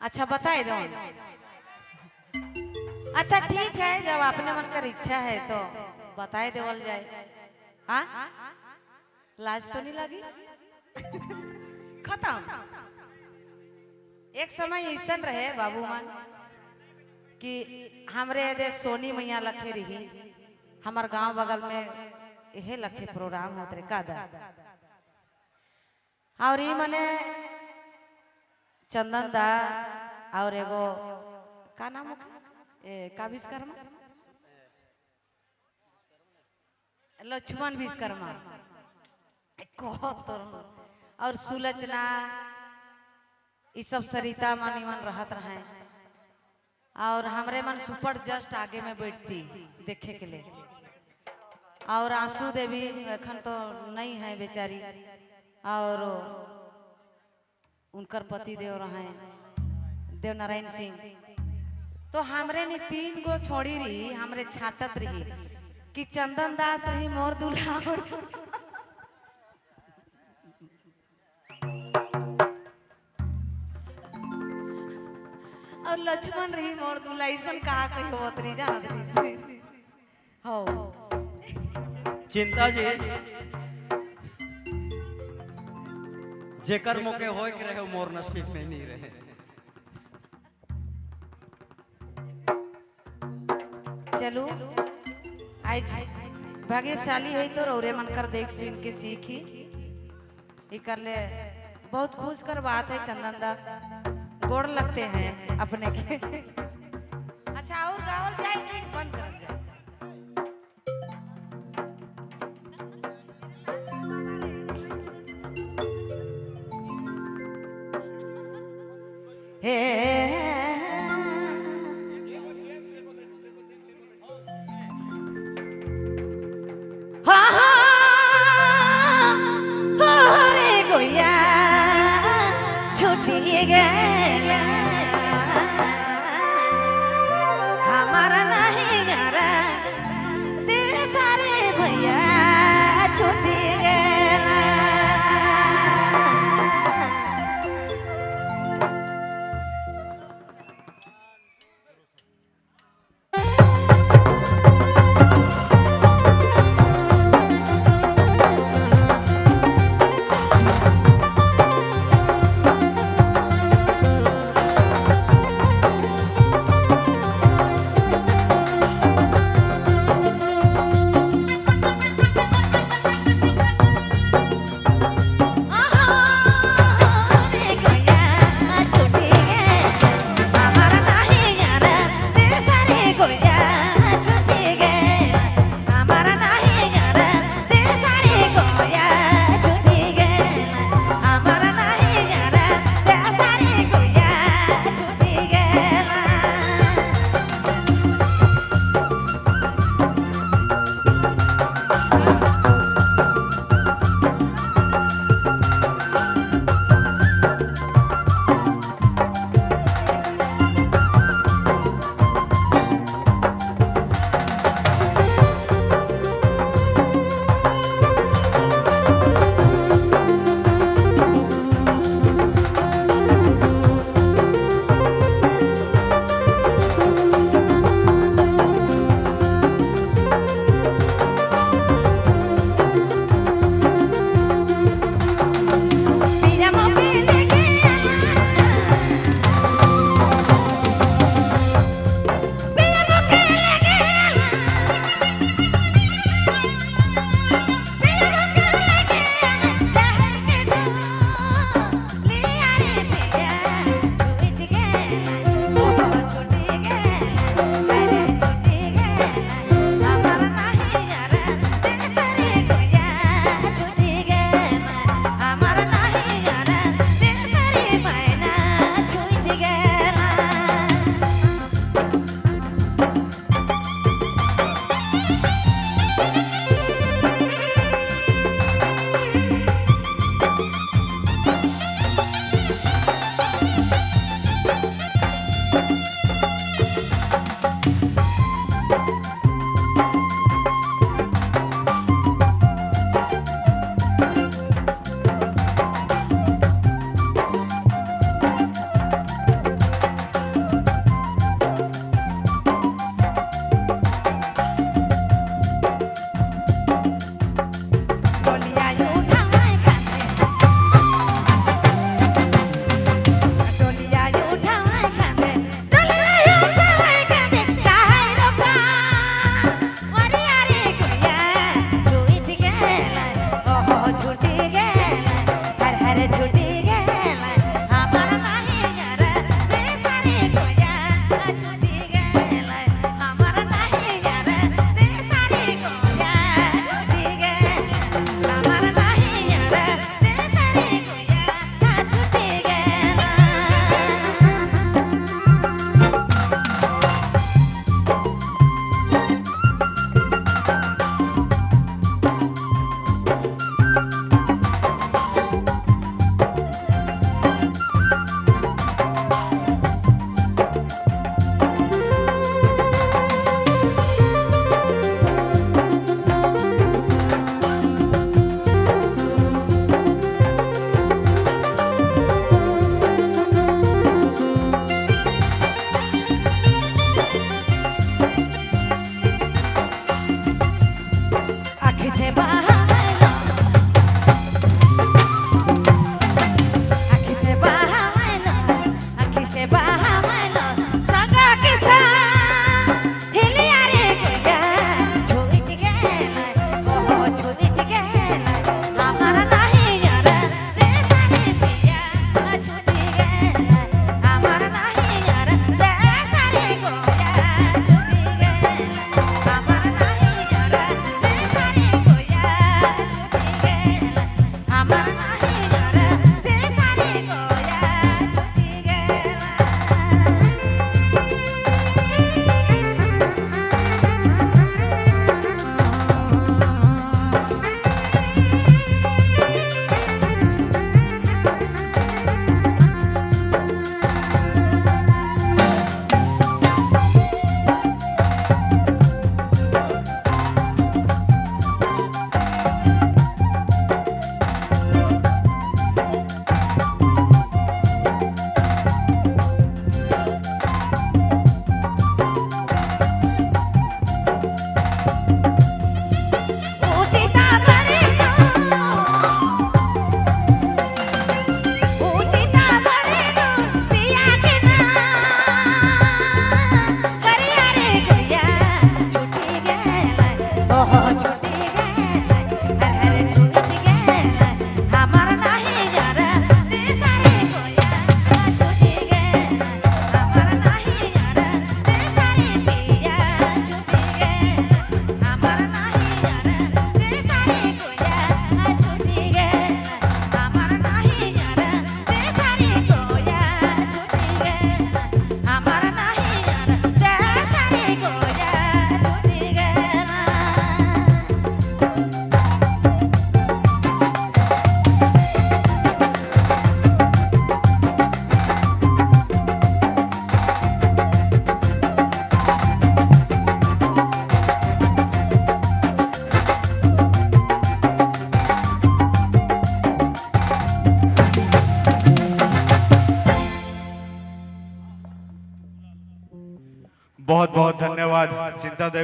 अच्छा बताए दो। अच्छा ठीक है, जब अपने मन कर इच्छा है तो बताए देवल जाए। हाँ, लाज तो नहीं लगी? खत्म। एक समय ऐसा रहे बाबू मन कि हमरे दे सोनी मैया लखे रही, हमार गांव बगल में यहे लखे प्रोग्राम होत रहे कादा। और ई मने चंदन दा और एगो का नाम होखे? ए का विश्वकर्मा, लक्ष्मण विश्वकर्मा कहत तो रहूं। और सुलचना ई सब सरिता मन इमन रहत रहे और हमरे मन सुपर जस्ट आगे में बैठती देखे के लिए। और आंसू देवी एखन तो नहीं है बेचारी, और उनकर पति देव रहे देवनारायण सिंह। तो हमरे ने तीन गो छोड़ी रही, हमरे छाटत रही कि चंदन दास रही मोर दूल्हा और लक्ष्मण रही मोर दूल्हा। ऐसा कहा कही होत रही जानत रही हो। चिंता जी जेकर मोके होए के रहे मोर नसीब में नहीं रहे। चलो आज भाग्यशाली है तो रौरे मन कर देख सुन के सीखी ई कर ले। बहुत खुश कर बात है चंदन दा, गोड़ लगते हैं अपने के। अच्छा और गावल जाए कि बंद कर जाए? हे हाँ हाँ रे गोया छुटी गया हमारा नहीं गारा तेरे सारे भैया छुटी गया। बहुत बहुत धन्यवाद चिंता देवी।